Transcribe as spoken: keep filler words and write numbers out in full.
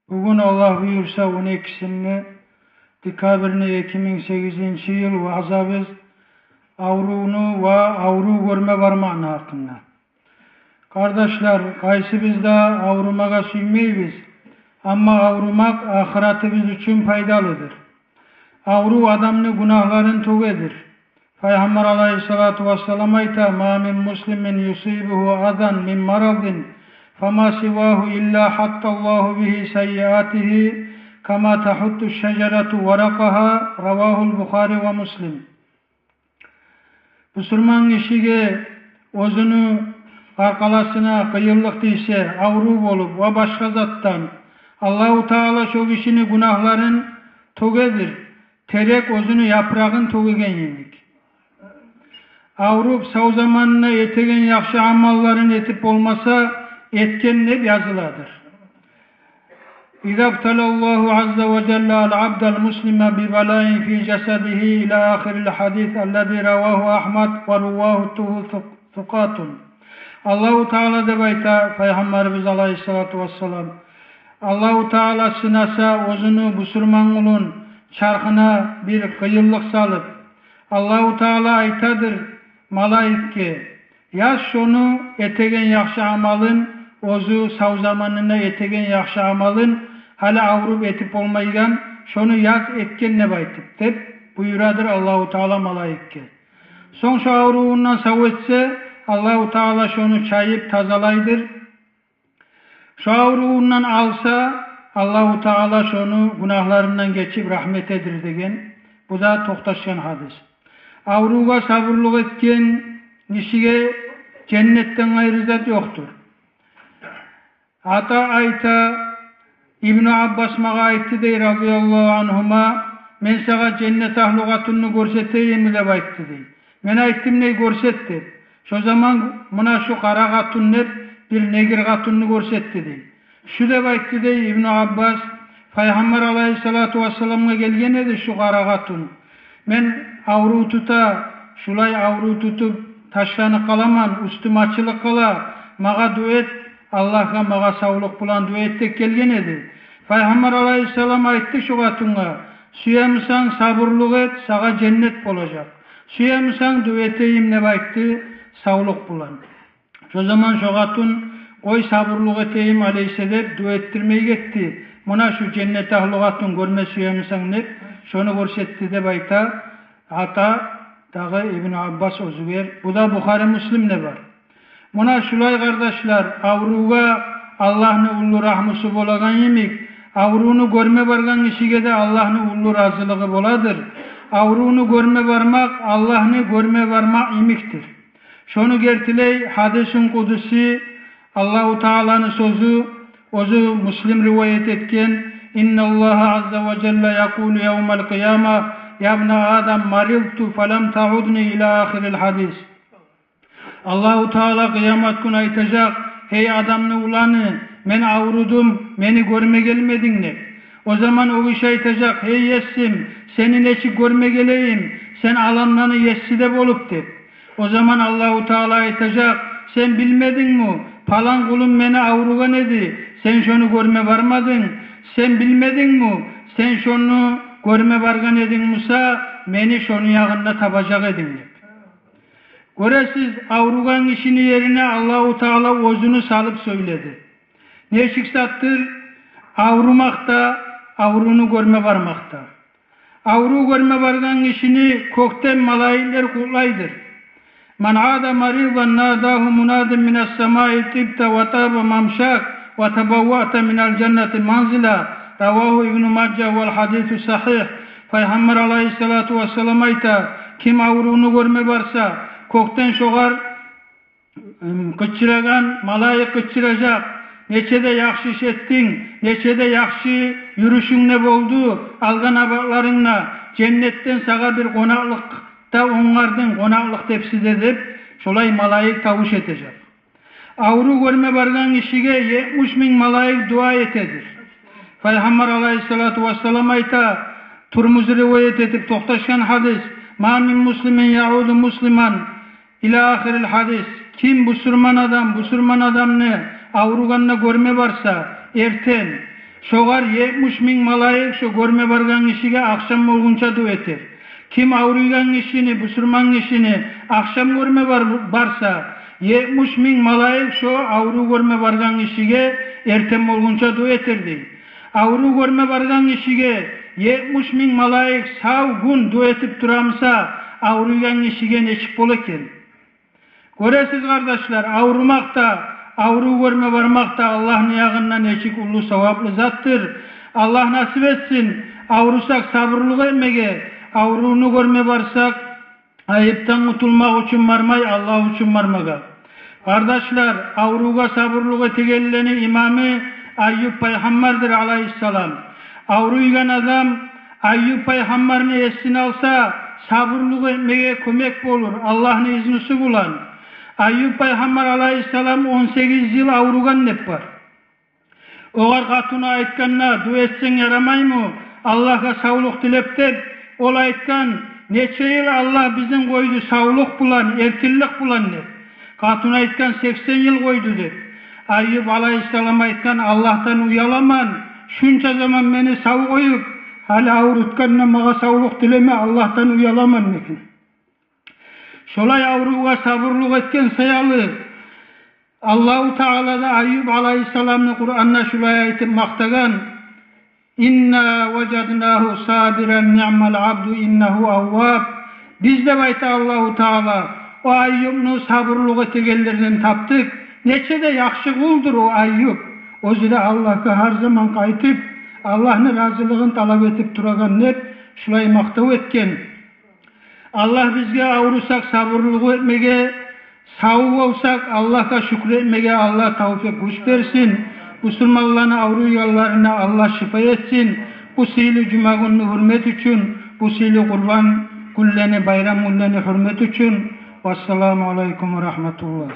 Бугюн, Аллагь буюрса, он экисинде декабрни эки минг сегизинчи йыл ваъзабыз аврувну ва аврув гёрме бармакъны гьакъында. Къардашлар, къайсыбыз да аврумагъа сюймейбиз, амма аврумакъ ахыратыбыз учун пайдалыдыр. Аврув адамны гюнагьларын тёгедир. Пайхаммар алайгьиссалату вассалам айта: «Ма мин муслимин юсибугьу азан мин марадин, фама сивагьу илла хьатталлагьу бигьи саййиатигьи, кама тахьутту шажарату варакъагьа». Равагьул Бухари ва Муслим. Бусурман гишиге оьзюню къаркъарасына къыйынлыкъ тийсе, аврув болуп ва башгъа затдан, Аллагьу Таала шо гишини гюнагьларын тёгедир, терек оьзюню япырагъын тёгеген йимик. Авруп, сав заманына этеген яхшы амалларын этип болмаса, этген деп языладыр. «Иза бталаллагьу азза ва жалла ал-абдал муслима би балаин фи жасадигьи» ила ахирил хьадис, аллази равагьу Ахьмад ва рувагьу сукъатун. Аллагьу Таала, деп айта Пайхаммарыбыз алайгьиссалату вассалам, Аллагьу Таала сынаса оьзюню бусурман къулун, чархына бир къыйынлыкъ салып, Аллагьу Таала айтадыр малайикге: «Яз шону этеген яхшы амалын, оьзю сав заманына этеген яхшы амалын, гьали авруп этип болмайгъан, шону яз этген деп айтып», — деп буюрадыр Аллагьу Таала малайикге. Сонг шо аврувундан сав этсе, Аллагьу Таала шону чайып тазалайдыр. Шо аврувундан алса, Аллагьу Таала шону гюнагьларындан гечип рагьмат эдир деген. Бу да токъташгъан хьадис. Аврувгъа сабурлукъ этген гишиге женнетден къайры зат ёкъдур. Ата айта, Ибну Аббас магъа айтды дей, радияллагьу ангьума: «Мен сагъа женнет агьлу къатунну гёрсетейимми?» — деп айтды дей. Мен айтдым дей: «Гёрсет», — деп. Шо заман муна шу къара къатун деп бир негр къатунну гёрсетди дей. Шу деп айтды дей Ибну Аббас: «Пайхаммар алайгьиссалату вассаламгъа гелген эди шу къара къатун. Мен аврув тута, шулай аврув тутуп ташланып къаламан, уьстюм ачылып къала, магъа дуа эт, Аллагьгъа магъа савлукъ булан дуа эт», — деп гелген эди. Пайхаммар алайгьиссалам айтды шу къатунгъа: «Сюемисен, сабурлукъ эт, сагъа женнет болажакъ. Сюемисен, дуа этейим», — деп айтды, савлукъ булан. Шо заман шо къатун: «Къой, сабурлукъ этейим алайса», — деп, дуа этдирмей гетди. Муна шу женнет агьлу къатун, гёрме сюемисен деп, шону гёрсетди деп айта Ата дагъы Ибну Аббас оьзюгер. Бу да Бухари, Муслимде бар. Муна шулай, къардашлар, аврувгъа Аллагьны уллу рагьмусу болагъан йимик, аврувну гёрме баргъан гишиге де Аллагьны уллу разилиги боладыр. Аврувну гёрме бармакъ Аллагьны гёрме бармакъ йимикдир. Шону гертилей хьадисун къудси, Аллагьу Тааланы сёзю, оьзю Муслим ривоят этген: «Инналлагьа азза ва жалла якъулу явмал къияма: ябна Адам, маридту, фалам таудни», ила ахирил хьадис. Аллагьу Таала къыямат гюн айтажакъ: «Гьей адамны уланы, мен аврудум, мени гёрме гелмединг», — деп. О заман о гиши айтажакъ: «Гьей Есим, сени нечик гёрме гелейим, сен аламланы Еси де болуп», — деп. О заман Аллагьу Таала айтажакъ: «Сен билмедингми, палан къулум мени авругъан эди, сен шону гёрме бармадынг? Сен билмедингми, сен шону гёрме баргъан эдинг буса, мени шону ягъында табажакъ эдинг», — деп. Гёресиз, авругъан гишини ерине Аллагьу Таала оьзюню салып сёйледи. Нечик затдыр аврумакъ да, аврувну гёрме бармакъ да. Аврув гёрме баргъан гишини кёкден малайиклер къутлайдыр. «Ман ада маридан, надагьу мунадин минас самаи: тибта ва таба мамшак ва табавваъта минал жаннати манзила». Равагьу Ибну Мажа вал хьадису сагьигь. Пайхаммар алайгьиссалату вассалам айта: «Ким аврувну гёрме барса, кёкден шогъар, м, къычырагъан малайик къычыражакъ: „Нече де яхшы иш этдинг, нече де яхшы юрюшюнг де болду, алгъан абатларынг да, женнетден сагъа бир къонакълыкъ да онгардынг, къонакълыкъ тепси де“, — деп, шолай малайик тавуш этежек. Аврув гёрме баргъан гишиге етмиш минг малайик дуа этедир. Пайхаммар алайгьиссалату вассалам айта, Турмузи ривоят этип токъташгъан хьадис: «Ма мин муслимин яуду муслиман», ила ахирил хьадис. Ким бусурман адам бусурман адамны авругъанда гёрме барса, эртен, Шогъар етмиш минг малайик шо гёрме баргъан гишиге ахшам болгъунча дуа этер. Ким авруйгъан гишини, бусурман гишини ахшам гёрме бар-, барса, етмиш минг малайик шо аврув гёрме баргъан гишиге эртен болгъунча дуа этер дей. Аврув гёрме баргъан гишиге етмиш минг малайик сав гюн дуа этип турамса, авруйгъан гишиге нечик бола экен? Гёресиз, къардашлар, аврумакъ да, аврув гёрме бармакъ да Аллагьны ягъында нечик уллу саваплы затдыр. Аллагь насип этсин аврусакъ сабурлукъ этмеге, аврувну гёрме барсакъ, айыпдан къутулмакъ учун бармай, Аллагь учун бармагъа. Къардашлар, аврувгъа сабурлукъ этегенлени имамы Айюп пайхаммардыр, алайгьиссалам. Авруйгъан адам Айюп пайхаммарны эсине алса, сабурлукъ этмеге кёмек болур, Аллагьны изнусу булан. Айюп пайхаммар, алайгьиссалам, он сегиз йыл авругъан деп бар. Огъар къатыны айтгъанда: «Дуа этсенг ярамаймы Аллагьгъа савлукъ тилеп?» — деп. Ол айтгъан: «Нече йыл Аллагь бизин къойду савлукъ булан, эркинлик булан», — деп. Къатыны айтгъан: «Сексен йыл къойду», — деп. Айюп алайгьиссалам айтгъан: «Аллагьдан уяламан, шунча заман мени сав къоюп, гьали аврутгъанда магъа савлукъ тилеме, Аллагьдан уяламан», — деген. Шолай аврувгъа сабурлукъ этген саялы, Аллагьу Таала да Айюп алайгьиссаламны Къуранда шулай айтып макътагъан: «Инна важаднагьу сабиран, ниъмал абду, иннагьу авваб». Биз, деп айта Аллагьу Таала, о Айюпну сабурлукъ этегенлерден тапдыкъ. Нече де яхшы къулдур о Айюп. Оьзю де Аллагьгъа гьар заман къайтып, Аллагьны разилигин талап этип турагъан деп, шулай макътав этген. Аллагь бизге аврусакъ сабурлукъ этмеге, сав болсакъ Аллагьгъа шюкюр этмеге Аллагь тавфикъ, гюч берсин. Бусурманланы авруйгъанларына Аллагь шифа этсин. Бу сыйлы жума гюнню гьюрмет учун, бу сыйлы Къурбан гюнлени, байрам гюнлени гьюрмет учун. Вассаламу алайкум ва рагьматуллагь.